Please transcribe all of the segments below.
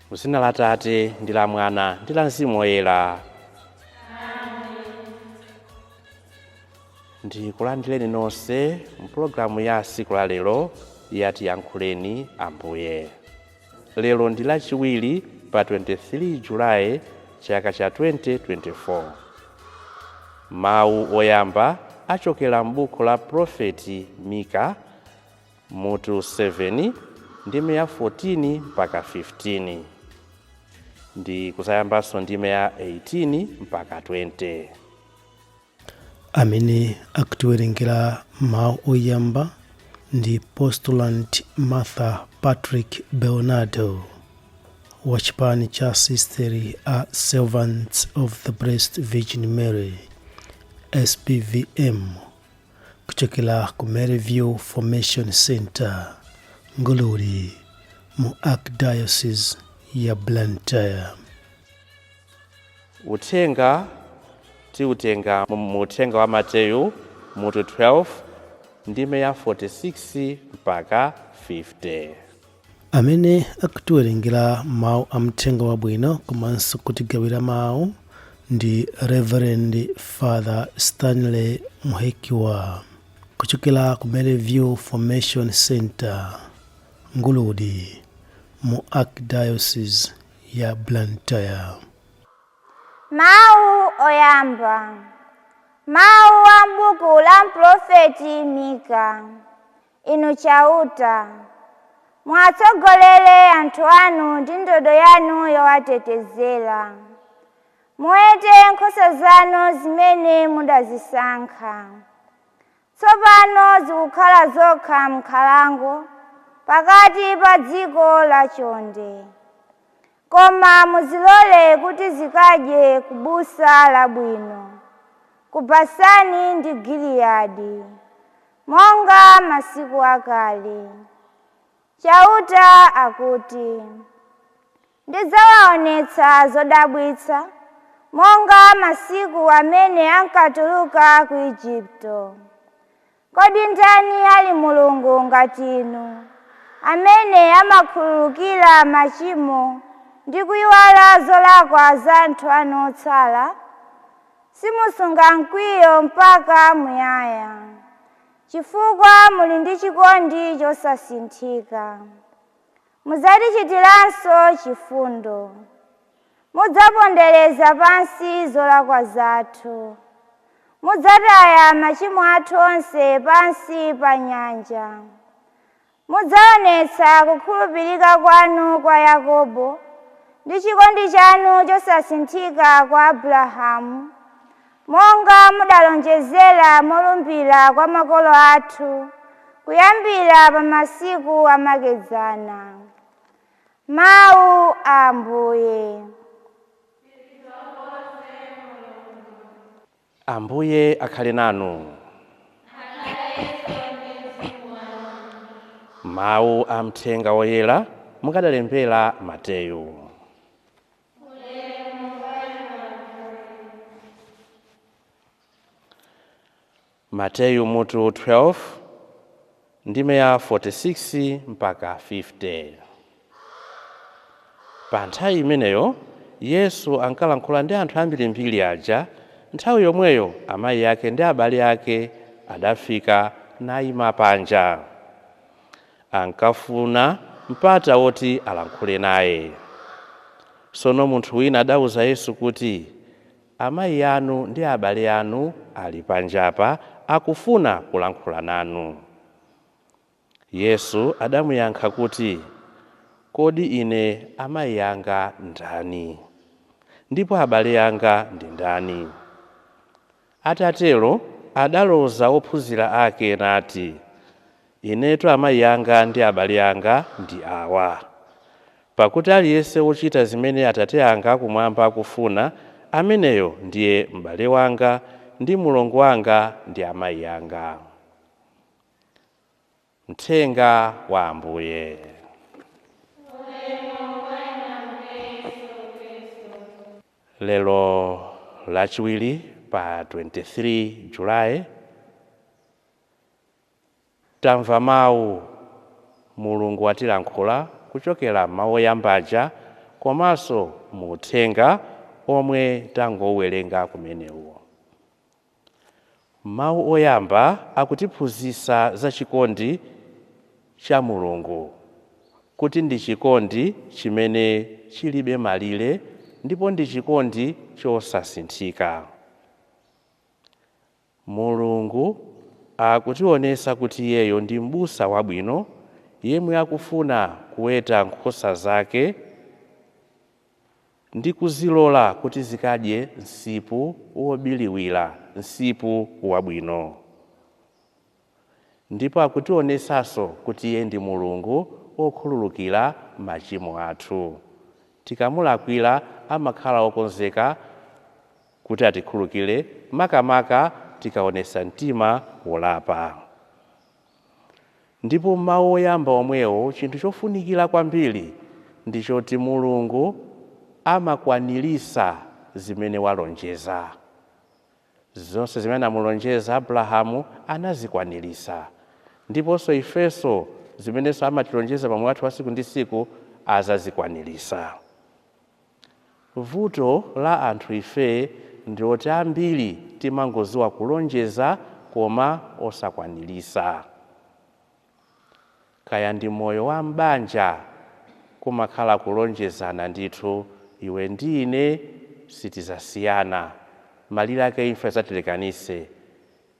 Muzina la Tate ndi la Mwana ndi la Mzimu Woyera. Ndikulandireni nonse mpulogalamu ya siku la lero ya Tiyankhuleni Ambuye. Lero ndi lachiwiri pa 23 Julayi chaka cha 2024. Mawu oyamba achokera m'buku la Profeti Mika mutu 7 ndime ya 14 mpaka 15 ndi kuzayambanso ndime ya 18 mpaka 20. Amene akutiwerengera mawu oyamba ndi Postulant Martha Patrick Bernardo wa chipani cha Sisteri a Servants of the Blessed Virgin Mary, SPVM, kuchokera ku Maryview Formation Center, Nguludi, mu Archdiocese ya Blantyre. Uthenga tiutenga mu uthenga wa Mateyu mutu 12 ndime ya 46 mpaka 50. Amene akutiwerengera mawu a mthenga wabwino komanso kutigawira mawu ndi Reverend Father Stanley Muhekiwa kuchokera ku Maryview Formation Center, Nguludi, mu Archdiocese ya Blantyre. Mawu oyamba. Mawu a m'buku la Mprofeti Mika. Inu Chauta, mwatsogolere anthu anu ndi ndodo yanu yowatetezera. Muwete nkhosa zanu zimene mudazisankha. Tsopano zikukhala zokha m'nkhalango pakati pa dziko lachonde. Koma muzilole kuti zikadye ku busa labwino, ku Basani ndi Giliyadi, monga masiku akale. Chauta akuti, ndidzawaonetsa zodabwitsa monga masiku amene ankatuluka ku Igupto. Kodi ndani ali Mulungu ngati inu, amene amakhululukira machimo ndi kuyiwala zolakwa za anthu anu otsala? Simusunga mkwiyo mpaka muyaya, chifukwa muli ndi chikondi chosasinthika. Mudzatichitiranso chifundo, mudzapondereza pansi zolakwa zathu, mudzataya machimo athu onse pansi pa nyanja. Mudzaonetsa kukhulupirika kwanu kwa Yakobo ndi chikondi chanu chosasinthika kwa Abrahamu, monga mudalonjezera molumbira kwa makolo athu kuyambira pa masiku amakedzana. Mawu a Ambuye. Ambuye akhale nanu. Mawu a mthenga woyera mukadalembera Mateyu. Mateyu mutu 12 ndime ya 46 mpaka 50. Pa nthawi imeneyo Yesu ankalankhula ndi anthu ambirimbiri aja. Nthawi yomweyo amayi ake ndi abale ake adafika nayima panja. Ankafuna mpata woti alankhule naye. Sono munthu wina adawuza Yesu kuti, amayi anu ndi abale anu ali panjapa akufuna kulankhula nanu. Yesu adamuyankha kuti, kodi ine amayi anga ndani? Ndipo abale anga ndi ndani? Atatero adaloza ophunzira ake nati, inetu amayi anga ndi abale anga ndi awa. Pakuti aliyense wochita zimene Atate anga akumwamba akufuna ameneyo ndiye m'bale wanga ndi mulongo wanga ndi amayi anga. Mthenga wa Ambuye. Lero lachiwiri pa 23 Julayi tamva mawu Mulungu watilankhula kuchokera mawu oyambaja komanso mu uthenga omwe tangowerenga kumenewo. Mawu oyamba akutiphunzitsa za chikondi cha Mulungu, kuti ndi chikondi chimene chilibe malire ndipo ndi chikondi chosasinthika. Mulungu akutionetsa kuti iyeyo ndi m'busa wabwino yemwe akufuna kuweta nkhosa zake ndi kuzilola kuti zikadye msipu wobiriwira, msipu wabwino. Ndipo akutionetsanso kuti iye ndi Mulungu wokhululukira machimo athu. Tikamulakwira amakhala okonzeka kuti atikhululukire, makamaka tikaonetsa mtima wolapa. Ndipo mawu oyamba omwewo, chinthu chofunikira kwambiri ndichoti Mulungu amakwanirisa zimene walonjeza. Zonse zimene anamulonjeza Abrahamu anazikwanirisa, ndiponso ifenso zimenenso amatilonjeza pamoyo wathu wa siku ndi siku azazikwanirisa. Vuto la anthu ife ndioti ambiri timangoziwa kulonjeza koma osakwanirisa. Kaya ndi moyo wa m'banja, kumakhala kulonjezana ndithu, iwe ndi ine sitizasiyana, malire ake imfa isatilekanise.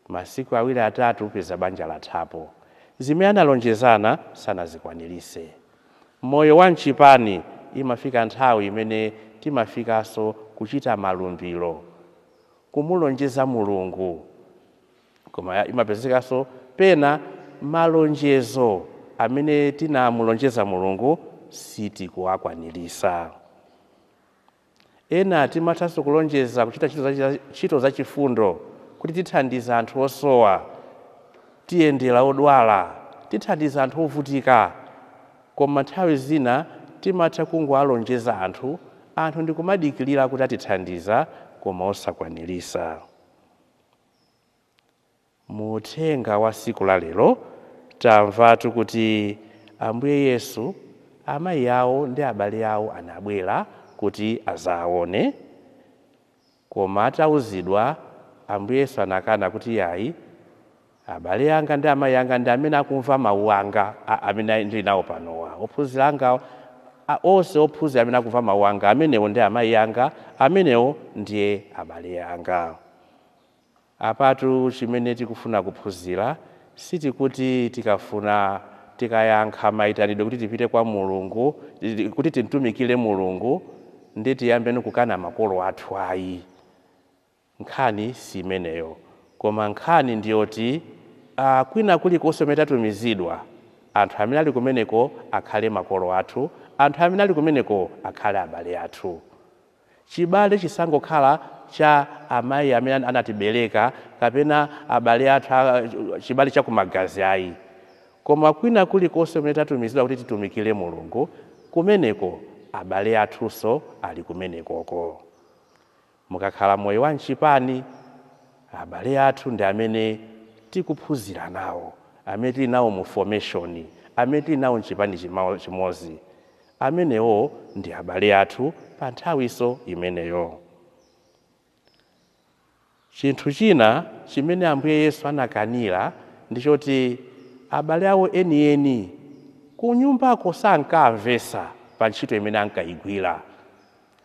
Masiku awiri atatu upeza banja lathapo. Zimene analonjezana sanazikwanirise. Moyo wa mchipani imafika nthawi imene timafikanso kuchita malumbiro, kumulonjeza Mulungu, koma imapezekanso pena malonjezo amene tinamulonjeza Mulungu sitikuwakwanirisa. Ena timathanso kulonjeza kuchita ntchito zachifundo, kuti tithandiza anthu osowa, tiyendera odwala, tithandiza anthu ovutika, koma nthawi zina timatha kungowalonjeza anthu, anthu ndikumadikirira kuti atithandiza koma osakwanirisa. Mu uthenga wa siku la lero tamvatu kuti Ambuye Yesu, amayi awo ndi abale awo anabwera kuti azaone, koma atauzidwa Ambuye Yesu anakana kuti yayi, abale anga ndi amayi anga ndi amene akumva mawu anga amene ndili nawo panowa, ophunzira anga onse ophunzira amene akumva mawu anga, amenewo ndi amayi anga, amenewo ndiye abale anga. Apatu chimene tikufuna kuphunzira, sitikuti tikafuna tikayankha mayitanidwe kuti tipite kwa Mulungu, kuti timtumikire Mulungu, ndi tiyambeni kukana makolo athu ayi. Nkhani si imeneyo, koma nkhani ndiyoti kwina kulikonse kumene tatumizidwa, anthu amene ali kumeneko akhale makolo athu, anthu amene ali kumeneko akhale abale athu. Chibale chisangokhala cha amayi amene anatibereka kapena abale athu, chibale cha kumagazi ayi, koma kwina kulikonse kumene tatumizidwa kuti titumikire Mulungu, kumeneko abale athunso ali kumenekoko. Mukakhala moyo wa mchipani, abale athu ndi amene tikuphunzira nawo, amene tili nawo mu formation, amene tili nawo mchipani chimodzi, amenewo ndi abale athu pa nthawiso imeneyo. Chinthu china chimene Ambuye Yesu anakanira ndichoti abale awo enieni kunyumbako sankamvesa pa ntchito imene ankayigwira.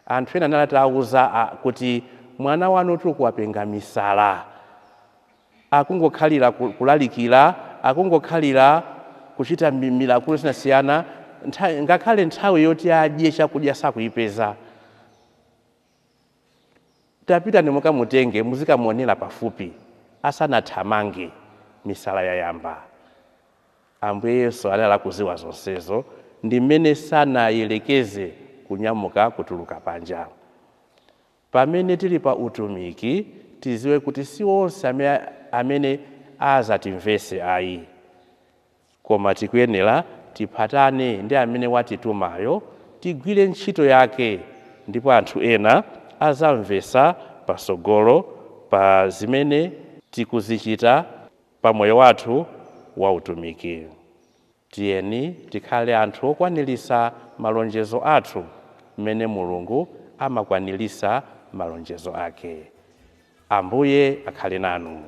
Anthu ena anali atawuza kuti mwana wanu tikuwapenga misala, akungokhalira kulalikira, akungokhalira kuchita milakulo yosiyanasiyana, ngakhale nthawi yoti adye chakudya sakuyipeza. Tapitani mukamutenge muzikamuonera pafupi asanathamange, misala yayamba. Ambuye Yesu anali akuziwa zonsezo, ndi mmene sanayelekeze kunyamuka kutuluka panja. Pamene tili pa utumiki, tiziwe kuti si onse amene azatimvese ayi, koma tikuyenera tiphatane ndi amene watitumayo, tigwire ntchito yake, ndipo anthu ena azamvesa pasogolo pa zimene tikuzichita pa moyo wathu wa utumiki. Tiyeni tikhale anthu okwanirisa malonjezo athu mmene Mulungu amakwanirisa malonjezo ake. Ambuye akhale nanu.